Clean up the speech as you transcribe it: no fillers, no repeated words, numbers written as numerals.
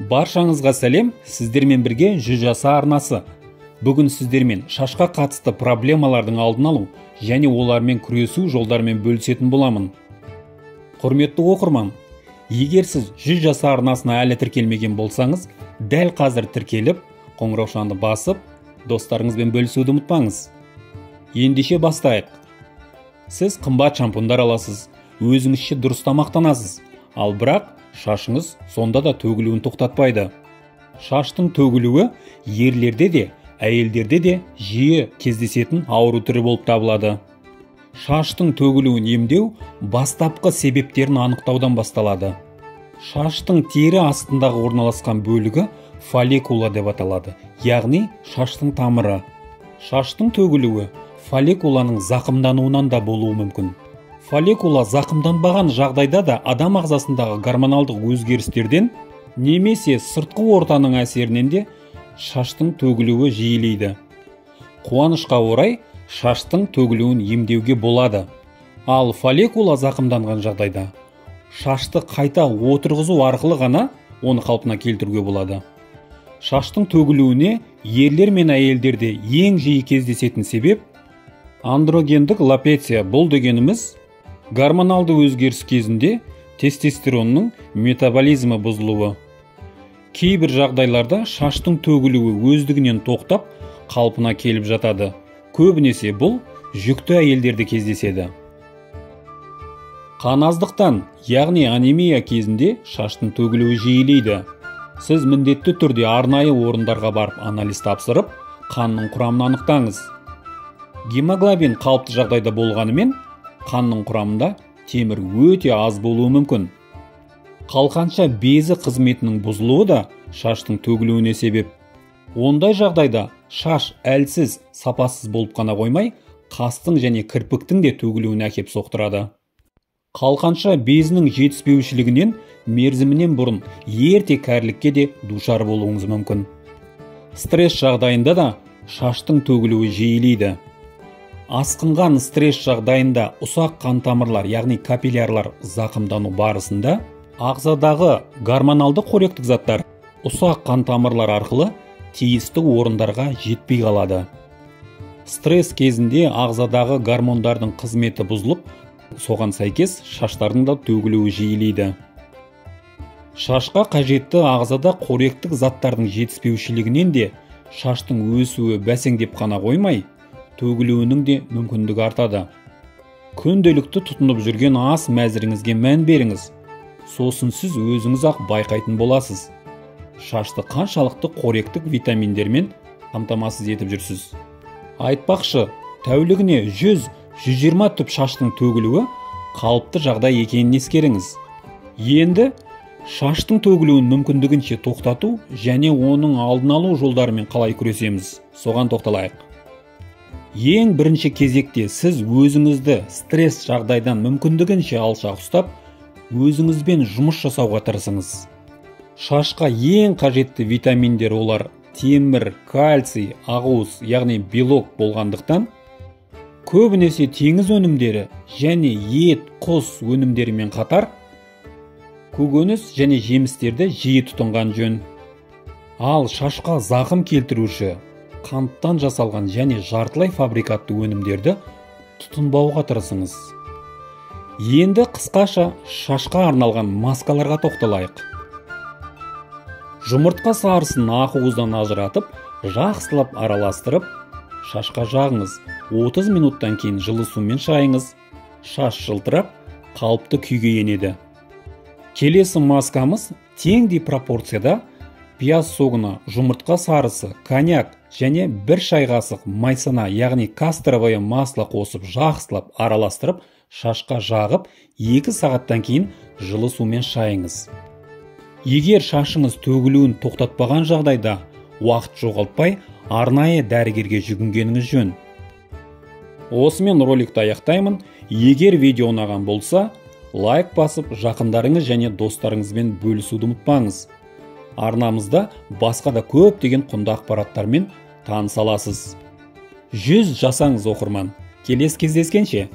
Баршаңызға сәлем, сіздермен бірге 100 жаса арнасы. Бүгін сіздермен шашқа қатысты проблемалардың алдын алу және олармен күресу жолдарымен бөлісетін боламын. Құрметті оқырман, егер сіз 100 жаса арнасына әлі тіркелмеген болсаңыз, дәл қазір тіркеліп, қоңыраушаны басып, достарыңызбен бөлісуді ұмытпаңыз. Ендеше бастайық. Сіз қымбат шампундар аласыз, өзіңізше дұрыс тамақтанасыз, ал бірақ шашыңыз сонда да төгілуін тоқтатпайды. Шаштың төгілуі ерлерде де, әйелдерде де жиі кездесетін ауру түрі болып табылады. Шаштың төгілуін емдеу бастапқы себептерін анықтаудан басталады. Шаштың тері астындағы орналасқан бөлігі фолликула деп аталады, яғни шаштың тамыры. Шаштың төгілуі фолликуланың зақымдануынан да болуы мүмкін. Фолликула зақымданбаған жағдайда да адам ағзасындағы гормоналдық өзгерістерден немесе сыртқы ортаның әсерінен де шаштың төгілуі жиілейді. Қуанышқа орай, шаштың төгілуін емдеуге болады. Ал фолликула зақымданған жағдайда шашты қайта отырғызу арқылы ғана оны қалпына келтіруге болады. Шаштың төгілуіне ерлер мен әйелдерде ең жиі кездесетін себеп андрогендік лапеция. Бұл дегеніміз гормоналды өзгеріс кезінде тестостеронның метаболизмі бұзылуы. Кейбір жағдайларда шаштың төгілуі өздігінен тоқтап, қалпына келіп жатады. Көбінесе бұл жүкті әйелдерде кездеседі. Қан аздықтан, яғни анемия кезінде шаштың төгілуі жиілейді. Сіз міндетті түрде арнайы орындарға барып анализ тапсырып, қанның құрамын анықтаңыз. Гемоглобин қалыпты жағдайда болғанымен, қанның құрамында темір өте аз болуы мүмкін. Қалқанша безі қызметінің бұзылуы да шаштың төгілуіне себеп. Ондай жағдайда шаш әлсіз, сапасыз болып қана қоймай, қастың және кірпіктің де төгілуіне әкеп соқтырады. Қалқанша безінің жетіспеушілігінен мерзімінен бұрын ерте кәрілікке де душар болуыңыз мүмкін. Стресс жағдайында да шаштың төгілуі жиілейді. Асқынған стресс жағдайында ұсақ қан тамырлар, яғни капиллярлар зақымдану барысында ағзадағы гормоналды қоректік заттар ұсақ қан тамырлар арқылы тиісті орындарға жетпей қалады. Стресс кезінде ағзадағы гормондардың қызметі бұзылып, соған сәйкес шаштардың да төгілуі жиілейді. Шашқа қажетті ағзада қоректік заттардың жетіспеушілігінен де шаштың өсуі бәсеңдеп қана қоймай, төгілуінің де мүмкіндігі артады. Күнделікті тұтынып жүрген ас мәзіріңізге мән беріңіз. Сосын сіз өзіңіз ақ байқайтын боласыз. Шашты қаншалықты қоректік витаминдермен қамтамасыз етіп жүрсіз. Айтпақшы, тәулігіне 100-120 түп шаштың төгілуі қалыпты жағдай екенін ескеріңіз. Енді шаштың төгілуін мүмкіндігінше тоқтату және оның алдын алу жолдарымен қалай күресеміз, соған тоқталайық. Ең бірінші кезекте сіз өзіңізді стресс жағдайдан мүмкіндігінше алшақ ұстап, өзіңізбен жұмыс жасауға тырысыңыз. Шашқа ең қажетті витаминдер олар темір, кальций, ақуыз, яғни белок болғандықтан, көбінесе теңіз өнімдері және ет, құс өнімдерімен қатар көкөніс және жемістерді жиі тұтынған жөн. Ал шашқа зақым келтіруші қанттан жасалған және жартылай фабрикатты өнімдерді тұтынбауға тырысыңыз. Енді қысқаша шашқа арналған маскаларға тоқталайық. Жұмыртқа сарысын ақуыздан ажыратып, жақсылап араластырып, шашқа жағыңыз. 30 минуттан кейін жылы сумен шайыңыз. Шаш жылтырап, қалыпты күйге енеді. Келесі маскамыз теңдей пропорцияда пияз согына жұмыртқа сарысы, коньяк және бір шай қасық майсана, яғни касторовое масло қосып жақсылап араластырып, шашқа жағып, 2 сағаттан кейін жылы сумен шайыңыз. Егер шашыңыз төгілуін тоқтатпаған жағдайда, уақыт жоғалтпай, арнайы дәрігерге жүгінгеніңіз жөн. Осымен роликті аяқтаймын. Егер видео ұнаған болса, лайк басып, жақындарыңыз және достарыңызбен бөлісуді ұмытпаңыз. Арнамызда басқа да көптеген құнды ақпараттармен таныса аласыз. 100 жасаңыз оқырман. Келесі кездескенше.